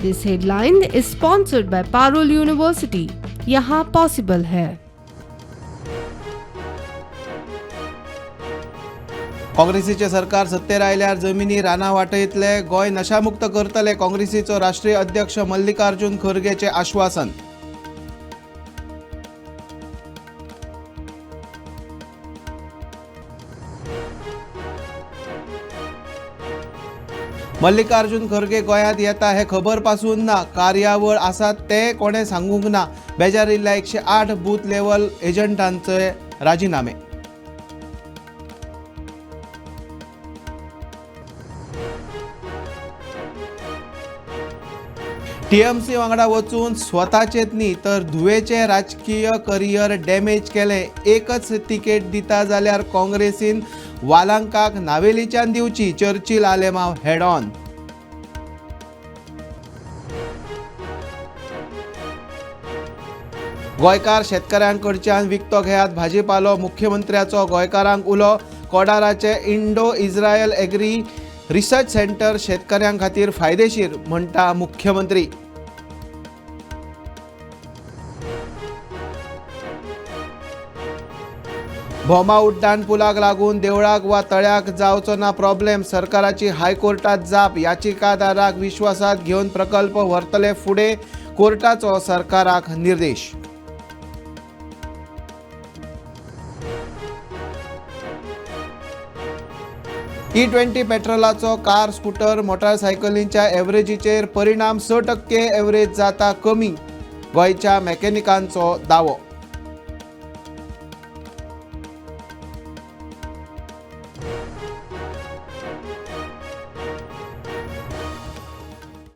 This headline is sponsored by Parul University. यहाँ possible है। काँग्रेसीचे सरकार सत्तेर आयल्यार जमिनी रानां वाटयतले, गोंय नशामुक्त करतले, काँग्रेसीचो राष्ट्रीय अध्यक्ष मल्लिकार्जुन खरगेचे आश्वासन। मल्लिकार्जुन खरगे गोंयांत येता हें खबर पासून ना, कार्यावळ आसा तें कोणें सांगूंक ना, बेजारिल्ल्या 108 बूथ लेव्हल एजंटांचे राजिनामे। टीएमसी वांगडा वचून स्वताचेच न्ही तर धुवेचें राजकीय करियर डॅमेज केलें। एकच तिकेट दिता जाल्यार काँग्रेसीन वालांकाक नावेलीच्यान दिवची, चर्चिल आलेमांव हेड ऑन। गोंयकार शेतकऱ्यांकडच्यान विकतो घेयात भाजीपालो, मुख्यमंत्र्याचो गोंयकारांक उलो। कोडाराचें Indo Israel agri research centre शेतकऱ्यां खातीर फायदेशीर म्हणटा मुख्यमंत्री। भोमा उड्डाण पुलाक लागून देवळाक वा तळ्याक जावचो ना प्रॉब्लेम, सरकाराची हायकोर्टात जाप। याचिकादाराक विश्वासात घेवन प्रकल्प व्हरतले फुडें, कोर्टाचो सरकाराक निर्देश। E20 पेट्रोलाचो कार, स्कूटर, मोटारसायकलींच्या एवरेजीचेर परिणाम, 6% एवरेज जाता कमी, गोंयच्या मेकॅनिकांचो दावो।